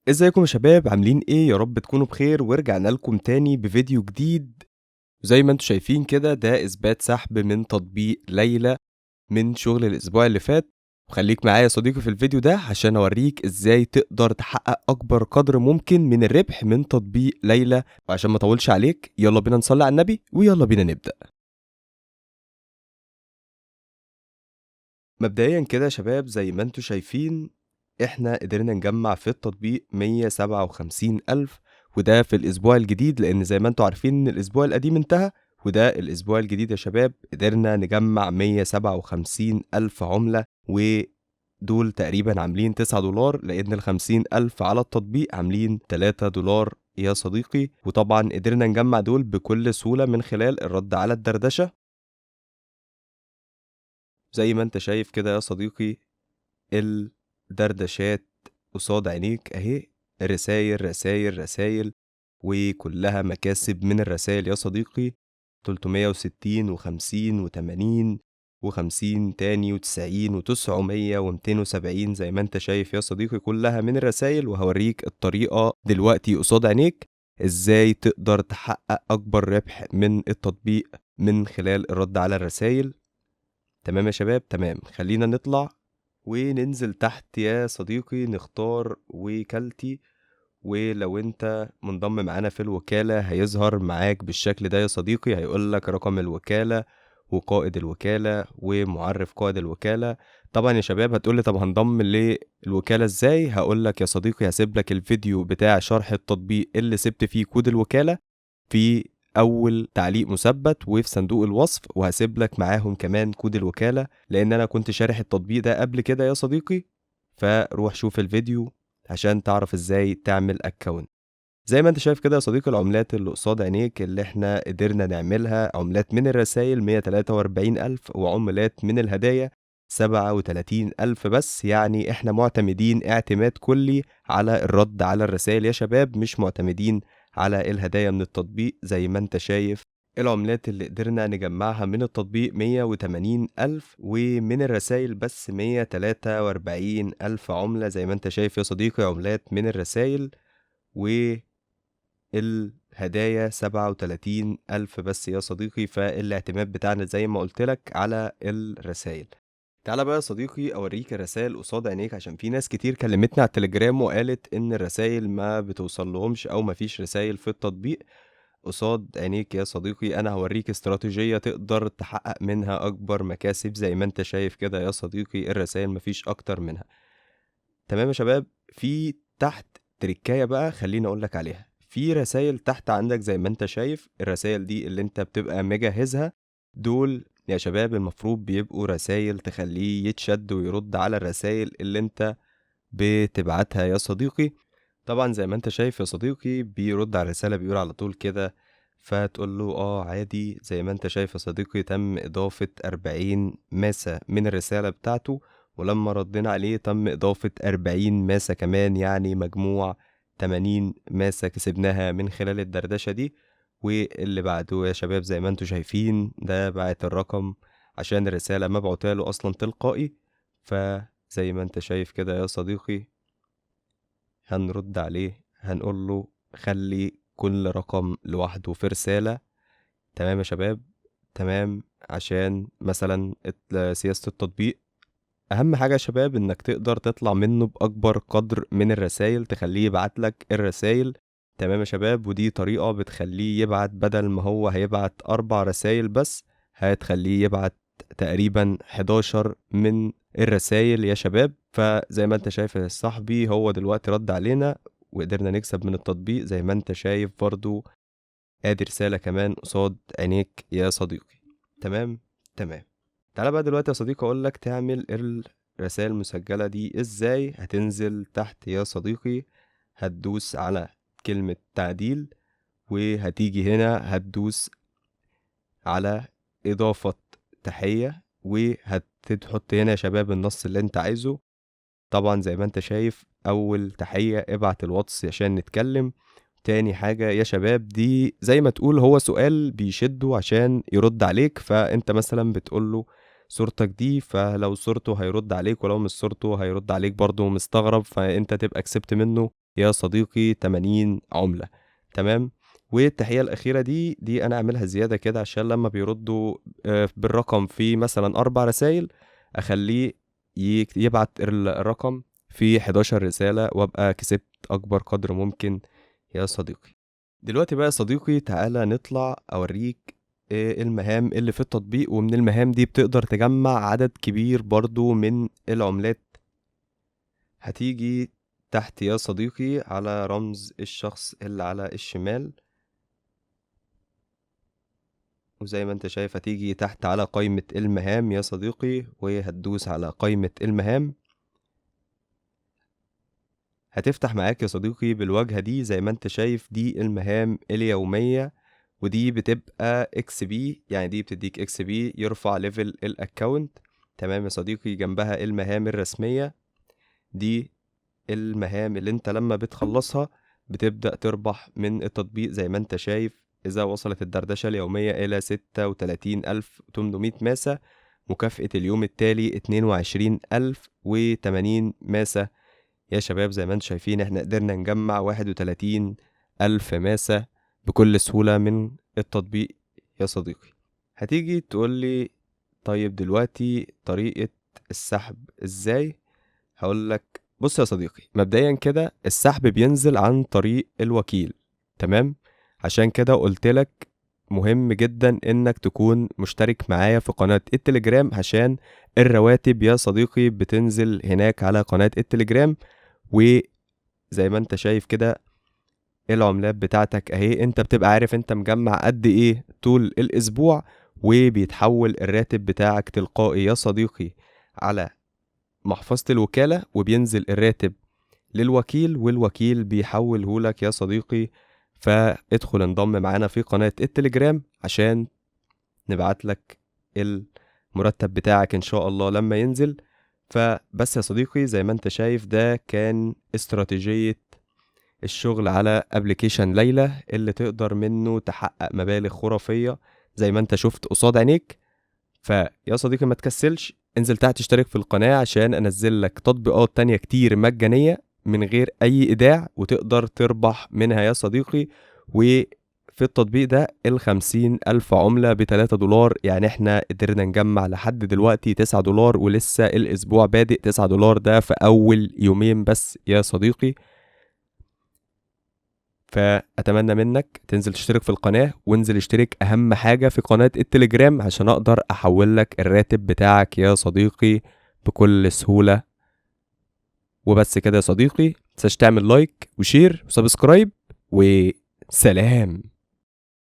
ازيكم يا شباب، عاملين ايه؟ يا رب تكونوا بخير. ورجعنا لكم تاني بفيديو جديد. زي ما انتم شايفين كده، ده اثبات سحب من تطبيق ليلى من شغل الاسبوع اللي فات. وخليك معايا يا صديقي في الفيديو ده عشان اوريك ازاي تقدر تحقق اكبر قدر ممكن من الربح من تطبيق ليلى. وعشان ما اطولش عليك، يلا بينا نصلي على النبي ويلا بينا نبدأ. مبدئيا كده يا شباب، زي ما انتم شايفين احنا قدرنا نجمع في التطبيق 157 ألف، وده في الأسبوع الجديد، لأن زي ما انتم عارفين إن الأسبوع القديم انتهى وده الأسبوع الجديد يا شباب. قدرنا نجمع 157 ألف عملة، ودول تقريبا عاملين 9 دولار، لأن ال50 ألف على التطبيق عاملين 3 دولار يا صديقي. وطبعا قدرنا نجمع دول بكل سهولة من خلال الرد على الدردشة. زي ما انت شايف كده يا صديقي، الدردشات قصاد عينيك اهي، رسايل رسايل رسايل، وكلها مكاسب من الرسايل يا صديقي. 360 و50 و80 و50 تاني و90 و900 و270، زي ما انت شايف يا صديقي كلها من الرسايل. وهوريك الطريقة دلوقتي قصاد عينيك ازاي تقدر تحقق اكبر ربح من التطبيق من خلال الرد على الرسايل. تمام يا شباب؟ تمام. خلينا نطلع وننزل تحت يا صديقي، نختار وكالتي، ولو انت منضم معانا في الوكالة هيظهر معاك بالشكل ده يا صديقي، هيقول لك رقم الوكالة وقائد الوكالة ومعرف قائد الوكالة. طبعا يا شباب هتقول لي طب هنضم للوكالة ازاي؟ هقول لك يا صديقي هسيب لك الفيديو بتاع شرح التطبيق اللي سبت فيه كود الوكالة في اول تعليق مثبت وفي صندوق الوصف، وهسيب لك معاهم كمان كود الوكالة، لان انا كنت شارح التطبيق ده قبل كده يا صديقي، فروح شوف الفيديو عشان تعرف ازاي تعمل account. زي ما انت شايف كده يا صديقي، العملات اللي قصاد عينيك اللي احنا قدرنا نعملها، عملات من الرسائل 143 ألف، وعملات من الهدايا 37 ألف بس. يعني احنا معتمدين اعتماد كلي على الرد على الرسائل يا شباب، مش معتمدين على الهدايا من التطبيق. زي ما انت شايف العملات اللي قدرنا نجمعها من التطبيق 180 ألف، ومن الرسائل بس 143 ألف عملة. زي ما انت شايف يا صديقي، عملات من الرسائل والهدايا 37 ألف بس يا صديقي. فالاعتماد بتاعنا زي ما قلت لك على الرسائل. تعالى بقى يا صديقي اوريك الرسائل قصاد عينيك، عشان في ناس كتير كلمتني على التليجرام وقالت ان الرسائل ما بتوصل لهمش او ما فيش رسائل في التطبيق. قصاد عينيك يا صديقي انا هوريك استراتيجية تقدر تحقق منها اكبر مكاسب. زي ما انت شايف كده يا صديقي، الرسائل مفيش اكتر منها. تمام يا شباب؟ في تحت تريكاية بقى خليني اقولك عليها. في رسائل تحت عندك زي ما انت شايف، الرسائل دي اللي انت بتبقى مجهزها، دول يا شباب المفروض بيبقوا رسائل تخليه يتشد ويرد على الرسائل اللي انت بتبعتها يا صديقي. طبعا زي ما انت شايف يا صديقي بيرد على الرسالة، بيقول على طول كده، فتقول له عادي. زي ما انت شايف يا صديقي تم اضافة 40 ماسة من الرسالة بتاعته، ولما ردينا عليه تم اضافة 40 ماسة كمان، يعني مجموع 80 ماسة كسبناها من خلال الدردشة دي. واللي بعده يا شباب زي ما انتوا شايفين ده بعت الرقم عشان الرسالة مبعوتها له اصلا تلقائي. فزي ما انت شايف كده يا صديقي هنرد عليه، هنقول له خلي كل رقم لوحده في رسالة. تمام يا شباب؟ تمام. عشان مثلا سياسة التطبيق، اهم حاجة يا شباب انك تقدر تطلع منه باكبر قدر من الرسائل، تخليه يبعت لك الرسائل. تمام يا شباب؟ ودي طريقة بتخليه يبعت، بدل ما هو هيبعت 4 رسائل بس، هتخليه يبعت تقريبا 11 من الرسائل يا شباب. فزي ما انت شايف يا صاحبي هو دلوقتي رد علينا وقدرنا نكسب من التطبيق. زي ما انت شايف برضو ادي رسالة كمان قصاد عينيك يا صديقي. تمام؟ تمام. تعالى بقى دلوقتي يا صديقي اقول لك تعمل الرسائل المسجلة دي ازاي. هتنزل تحت يا صديقي، هتدوس على كلمة تعديل، وهتيجي هنا هتدوس على إضافة تحية، وهتحط هنا يا شباب النص اللي انت عايزه. طبعا زي ما انت شايف أول تحية ابعت الواتس عشان نتكلم. تاني حاجة يا شباب دي زي ما تقول هو سؤال بيشده عشان يرد عليك، فانت مثلا بتقول له صورتك دي، فلو صورته هيرد عليك، ولو مش صورته هيرد عليك برضه مستغرب، فانت تبقى كسبت منه. يا صديقي 80 عملة. تمام. والتحية الأخيرة دي أنا أعملها زيادة كده عشان لما بيردوا بالرقم في مثلا 4 رسائل أخليه يبعت الرقم في 11 رسالة، وأبقى كسبت أكبر قدر ممكن يا صديقي. دلوقتي بقى يا صديقي تعالى نطلع أوريك المهام اللي في التطبيق، ومن المهام دي بتقدر تجمع عدد كبير برضو من العملات. هتيجي تحت يا صديقي على رمز الشخص اللي على الشمال، وزي ما انت شايف هتيجي تحت على قائمة المهام يا صديقي، وهتدوس على قائمة المهام. هتفتح معاك يا صديقي بالواجهة دي زي ما انت شايف، دي المهام اليومية، ودي بتبقى XP، يعني دي بتديك XP يرفع level ال account. تمام يا صديقي. جنبها المهام الرسمية، دي المهام اللي انت لما بتخلصها بتبدأ تربح من التطبيق زي ما انت شايف. إذا وصلت الدردشة اليومية إلى 36,800 ماسة، مكافأة اليوم التالي 22,080 ماسة. يا شباب زي ما انتم شايفين احنا قدرنا نجمع 31,000 ماسة بكل سهولة من التطبيق يا صديقي. هتيجي تقول لي طيب دلوقتي طريقة السحب ازاي؟ هقول لك بص يا صديقي، مبدئيا كده السحب بينزل عن طريق الوكيل. تمام. عشان كده قلت لك مهم جدا انك تكون مشترك معايا في قناة التليجرام، عشان الرواتب يا صديقي بتنزل هناك على قناة التليجرام. وزي ما انت شايف كده العملات بتاعتك اهي، انت بتبقى عارف انت مجمع قد ايه طول الاسبوع، وبيتحول الراتب بتاعك تلقائي يا صديقي على محفظة الوكالة، وبينزل الراتب للوكيل والوكيل بيحوله لك يا صديقي. فادخل انضم معانا في قناة التليجرام عشان نبعت لك المرتب بتاعك ان شاء الله لما ينزل. فبس يا صديقي زي ما انت شايف ده كان استراتيجية الشغل على application ليلى اللي تقدر منه تحقق مبالغ خرافية زي ما انت شفت قصاد عينيك. فيا صديقي ما تكسلش، انزل تحت اشترك في القناة عشان انزل لك تطبيقات تانية كتير مجانية من غير اي ايداع وتقدر تربح منها يا صديقي. وفي التطبيق ده 50,000 عملة ب3 دولار، يعني احنا قدرنا نجمع لحد دلوقتي 9 دولار ولسه الاسبوع بادئ. 9 دولار ده في اول يومين بس يا صديقي. فاتمنى منك تنزل تشترك في القناة، وانزل اشترك اهم حاجة في قناة التليجرام عشان اقدر احول لك الراتب بتاعك يا صديقي بكل سهولة. وبس كده يا صديقي، متنساش تعمل like و share و subscribe، وسلام.